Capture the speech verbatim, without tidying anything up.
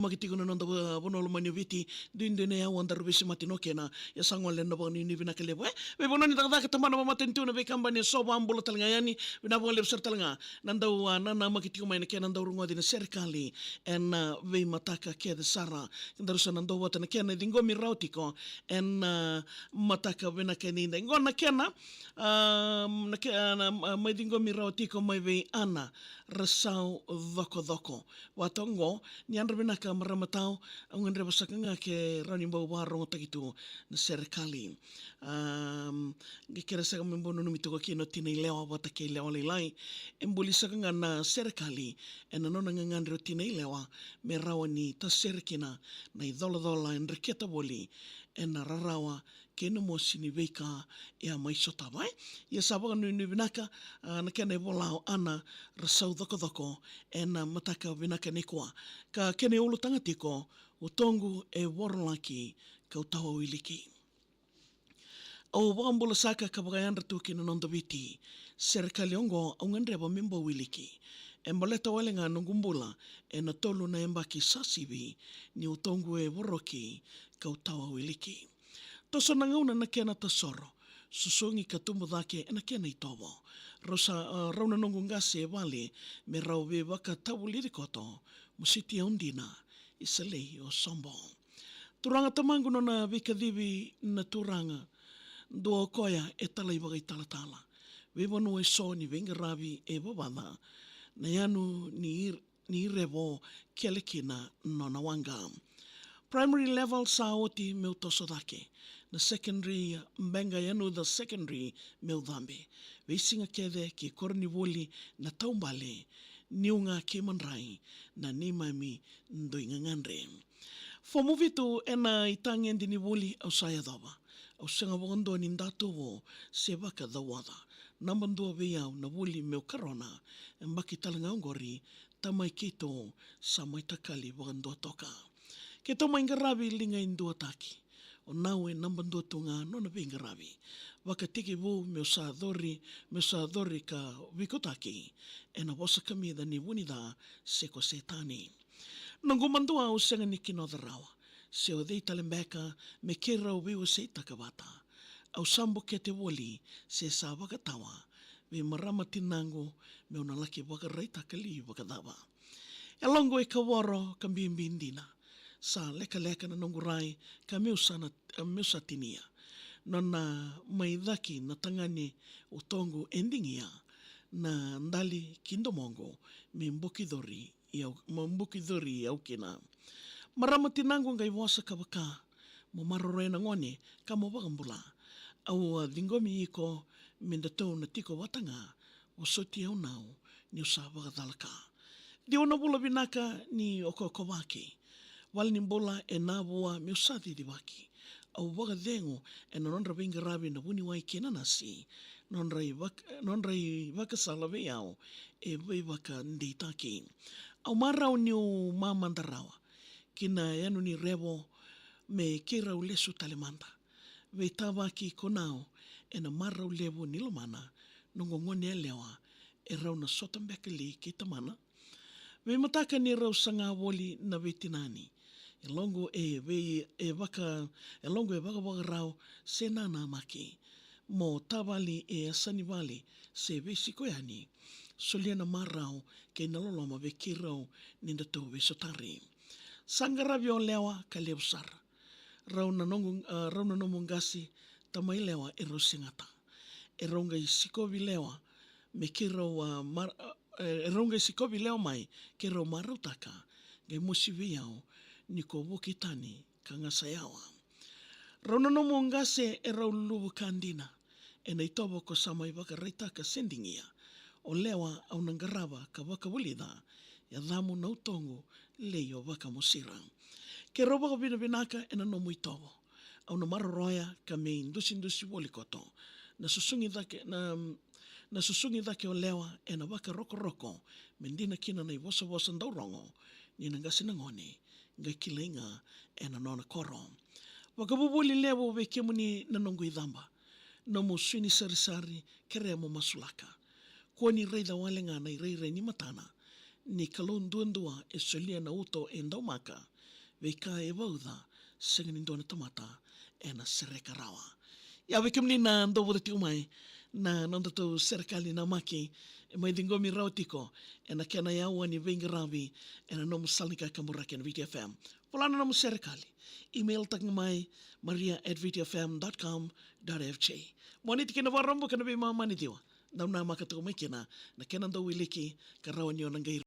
Maki tiko na noda va-, vanua lomani o Viti, duidui na iyau a daru veisemati no kena, ia sa gole na vakanuinui vinaka levu, e? Veivanua ni cakacaka, tabana vamatanitu, na veikabani e so, vakabula tale ga yani, vinaka vakalevu sara tale ga. Na dau, a, nanamaki tiko mai na kena dau rogoci na serekali, ena, a, veimataka kece sara. Daru sa na dau vata na kena ciqomi rawa tiko, ena, a, mataka vinaka ni da. Qo na kena, a, na ke-, a, na, a, mai ciqomi rawa tiko mai vei Ana Rasau Cokocoko. Vata oqo, ni yadra vinaka marama tau, au gadreva saka ga ke rawa ni bau vakarogotaki tu na serekali. Am, qai kere saka me bau nanumi toka kina o Tina Ilewa vata kei Lewa Lailai. E buli saka ga na serekali, ena nona gagadre o Tina Ilewa, me rawa ni tasere kina na icolacola e dreketa voli, ena rarawa kei na mosi ni veika e a mai sotava, e? Ia sa vakanuinui vinaka, a, na kena ivola o Ana Rasau Cokocoko, ena mataka vinaka nikua. Ka kena iulutaga tiko, Utoqu e Vorolaki, kau tawa wiliki. Au vakabula saka ka vakayadra tu ki na noda Viti. Serekali oqo au gadreva me bau wiliki. E baleta wale ga noqu bula, ena tolu na yabaki sa sivi, ni utoqu e voroki, kau tawa wiliki. Toso na gauna na kena tasoro, susugi ka tubu cake ena kena itovo. Rau sa, a, rau na noqu qase e vale, me rau veivakatavulici koto, mositi au dina, i Salei o Sobo. Turaga tamaqu nona veikacivi na turaga, dua o koya e talai vakaitalatala. Veivanua e so ni veiqaravi e vavaca, na yanu ni ir-, ni revo kele kina nona waqa. Primary level sa oti meu toso cake. Na secondary, Beqa Yanuca Secondary meu cabe. Veisiga kece ki koronivuli na taubale, niu ga kei madrai na neimami dui gagadre. Fomu vitu ena itagede ni vuli au sa yacova. Au sega vakadua ni datovo se vakacauoca. Naba dua vei au na vuli meu karona, e baki tale ga oqori, tamai keitou sa mai takali vakadua toka. Keitou mai qaravi liga e duataki. O Nau e naba dua tu ga nona veiqaravi. Vakatekivu meu sa cori, meu sa cori ka vikotaki ena vosa kamica ni Vunica se ko Setani. Noqu madua au sega ni kinoca rawa se o cei tale beka me keirau veiwaseitaka vata. Au sa bukete voli se sa vakatawa vei marama tinaqu meu na laki vakaraitaka li vakacava. E loqu e kavoro ka bibi dina. Sa lekaleka na noqu rai ka meu sa na, meu sa tinia. Nona mai caki na tagane utoqu e digia, na dali ki domoqu me bukicori i au, me bukicori i au kina. Marama tinaqu qai vosa ka vaka, mo maroroya na gone ka mo vakabula. Au a ciqomi iko me datou na tiko vata ga, vosoti au Nau niu sa vakacalaka. Ciwa na vula vinaka ni okokovaki. Vale ni bula e Navua meu sa cicivaki. Au vakacegu ena nodra veiqaravi na vuniwai kei na nasi. Nodra ivak-, nodra ivakasala vei au e veivakadeitaki. Au marau niu mamada rawa ki na yanu ni revo me keirau lesu tale mada. Veitavaki ko Nau ena marau levu ni lomana, noqu gone yalewa, e rau na sota beka li kei tamana. Veimataka ni rau saga voli na veitinani. E loqu e vei, e vaka, e loqu e vakavakarau se nanamaki. Mo tavali e yasa ni vale se veisiko yani. Solia na marau kei na loloma vei keirau ni datou veisotari. Sa qaravi o Lewa ka levu sara. Rau na noqu, a, rau na nomu qase, tamai Lewa, e rau segata. E rau qai sikovi Lewa me keirau, a, mar-, a, e rau qai sikovi Lewa mai keirau marautaka. Qai mosi vei au ni ko vuki tani ka gasa yawa. Rau na nomu qase e rau luvu ka dina. Ena itovo ko sa mai vakaraitaka se digia. O Lewa au na qarava ka vakavulica, yacamu na utoqu lei o vakamosira. Keirau vakavinavinaka ena nomu itovo. Au na maroroya ka me idusidusi voli koto. Na susugi cake, na, na susugi cake o Lewa ena vakarokoroko me dina kina na ivosavosa dau rogo ni na qase na gone, qai kilai ga ena nona koro. Vakavuvuli levu vei kemuni na noqu icaba. Nomu sui ni sarisari, kerea mo masulaka. Kua ni raica wale ga na irairai ni matana. ni Kalou duadua e solia na uto e daumaka, veika e vauca, sega ni dua na tamata ena sereka rawa. Ia vei kemuni na dau vauca tiko mai, na nodatou serekali namaki e mai ciqomi rawa tiko ena kena yawa ni veiqaravi ena nomu sala ni kakaburaki ena Viti F M. Vola na nomu serekali. Email taka mai maria at viti f m dot com dot f j. Mo ni tiki na vakarau buka na veimama ni ciwa. Dau namaka toka mai kina na kena dau wiliki ka rawa ni o na qai